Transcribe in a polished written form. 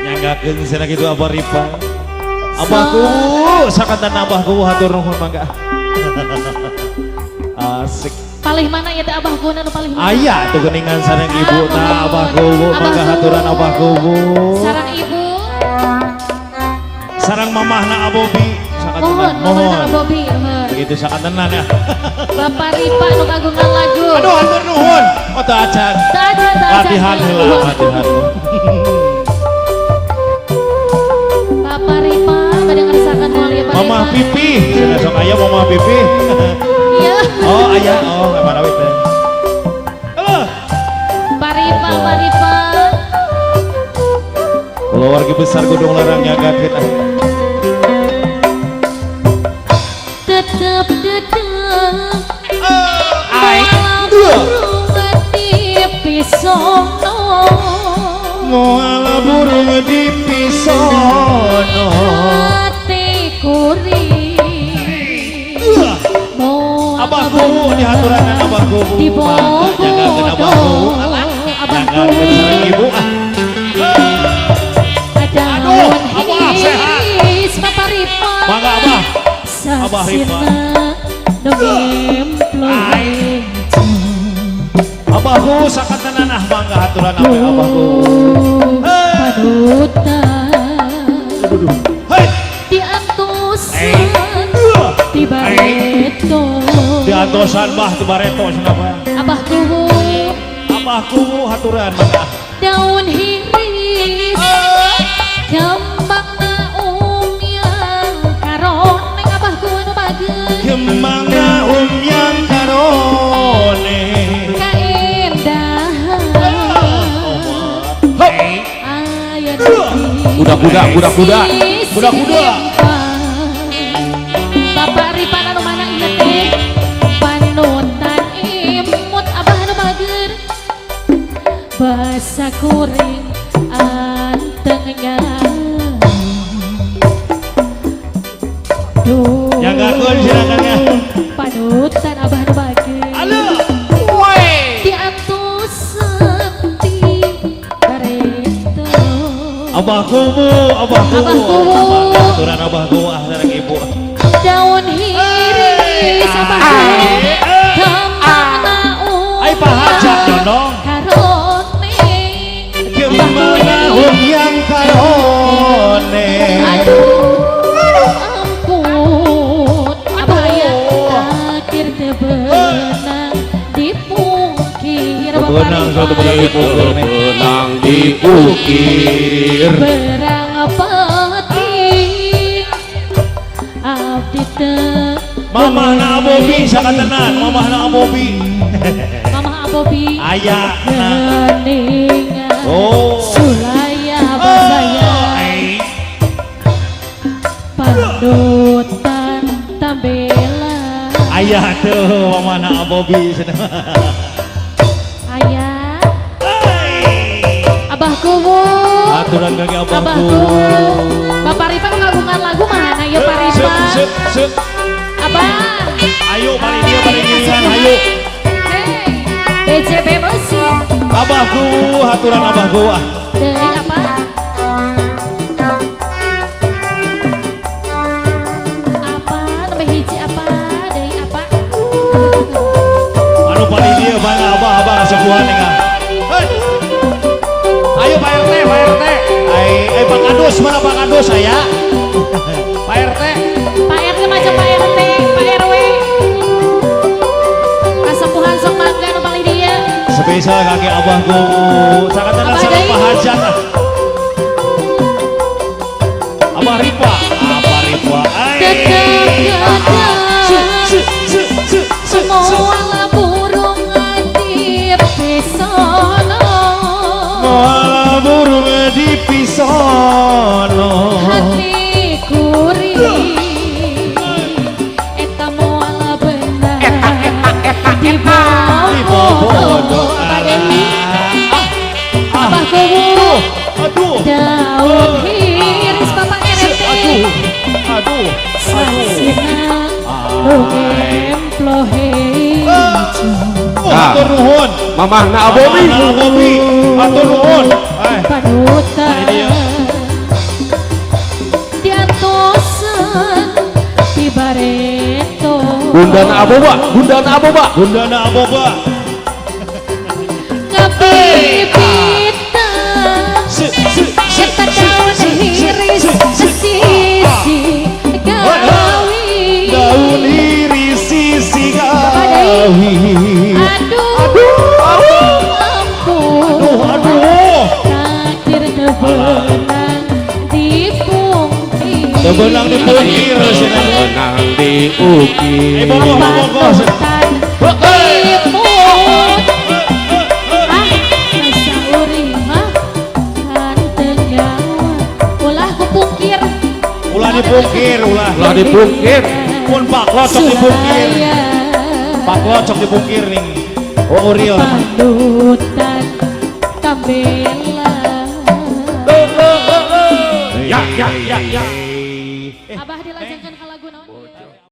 Nyanggakeun cenah kitu Abah Ripa. Abahku, sakantan abahku hatur nuhun mangga. Asik. Palih mana ya teh abahku, nu palih mana? Aya tuh geningan sareng ibu Ah, tah nuhun. Abahku mangga haturan abahku. Sarang ibu. Sarang mamahna Abobi sakantenan. Mohon, mamahna Bobi, nuhun. Begitu sakantenan ya. Bapak Ripa nu kagungan lagu. Aduh, hatur nuhun. Oh, teu acan. Teu acan, teu acan. Latihan heula, latihan. Bapak Ripa bade ngersakan moal ya Pak Mamah Ripa. Pipi, cenah sok aya Mamah Pipi. Iya. Oh, aya. Oh, mana we teh. Halo. Pak Ripa, Pak Ripa. Keluarga besar Gunung Larang nyanggakeun ah. Tetep tetep Ai. Burung di pisono. Moal burung di pisono. Hati kuring moal Abahku dihaturanan abahku. Di Nyanggakeun abahku. Abahku. Nyanggakeun sareng ibu ah. Aduh, Abah sehat. Hiris Bapak Ripa. Mangga Abah. Abah Ripa. Saksina nu ngemplo. Ai. Abahku sakantenan ah mangga haturan abah abahku. Panutan Hei. Diantosan ti bareto. Diantosan bah ti bareto cenah bah. Abah kuwu. Abahku haturan mangga. Daun hiris kembang umyang karoneng abahku anu bageun. Kembang umyang karone. Kaendahan Hei. aya Kuda-kuda, kuda-kuda. Kuda-kuda. Bapak Ripan anu mana ieu teh panutan imut abah anu bager basa kuring antengnya. Duh, Nyanggakeun silakan ya. Panutan abah anu bager Halo. Diantosan ti bareto. Abahku bu, abahku. Abahku, Bu. Haturan abahku ah sareng ibu. Daun hiris abahku kembang Ai Pak Hajat dondong. Karone. Kembang umyang karone. Aduh, ampun abah aya takir teu beunang dipungkir. Teu beunang, suatu beunang dipungkir nih. Benang diukir. Berang peuting abdi teu Mamahna Abobi sakantenan, mamahna Abobi. Mamah Abobi. Aya. Geningan Oh. Sulaya basaya. Ai. Panutan tambela. Aya tuh mamahna Abobi cenah. Aya Abah kuwu. Aturan kaki Abah abahku. kuwu. Bapak Ripa kagungan lagu mana ya Pak Sep Ripa? sep sep. Abah. Ayo balik dia balik gilingan ayo. Hey, BCB musik. Abahku haturan abahku ah. Dari apa? Apa? Nomor hiji apa? Dari apa? Anu paling dia bangga abah abah kasepuhan nih. Hei. Ayo Pak RT, Pak RT. Ai, ai Pak Kadus, mana Pak Kadus saya? Pak RT. Pak RT macam Pak RT, Pak RW. Kasepuhan sok mangga nu paling dia. Spesial kaki abahku. Sangat tenang Abah sama deui. Pak Hajat ah. Abah Ripa, Abah Ripa. Ai. Tetep Se se se se se se. Moal burung di pisono. Moal burung di pisono. Hati kuring eta moal beunang di Di bobodo. Abah Dewi. Ah, Abah kuwu. Aduh. Daun hiris Bapak RT. Aduh. Aduh. Aduh. Sasina nu ngemplo hejo. Oh, hatur nuhun. Mamahna Abobi. Mamahna Abobi. Hatur nuhun. Eh, Panutan Ini dia. Bundana Aboba, Bundana Aboba. Bundana Aboba. Ngabibitan Se se se Eta daun iris sisi gawi. Daun iris sisi gawi. Aduh, ampun. Aduh, aduh. Takdir teu beunang dipungkir. Teu beunang dipungkir cenah. Menang diukir. Eh, bogoh, bogoh. Panutan imut. Ah, sauri mah henteu nyawa. Ulah kupungkir. Ulah dipungkir, ulah. Ulah dipungkir. Pun Pak Locok dipungkir. Pak Locok dipungkir nih. Oh, Uriel. Panutan tambela. Ya ya ya ya. Abah dilajengkeun ka lagu naon ieu?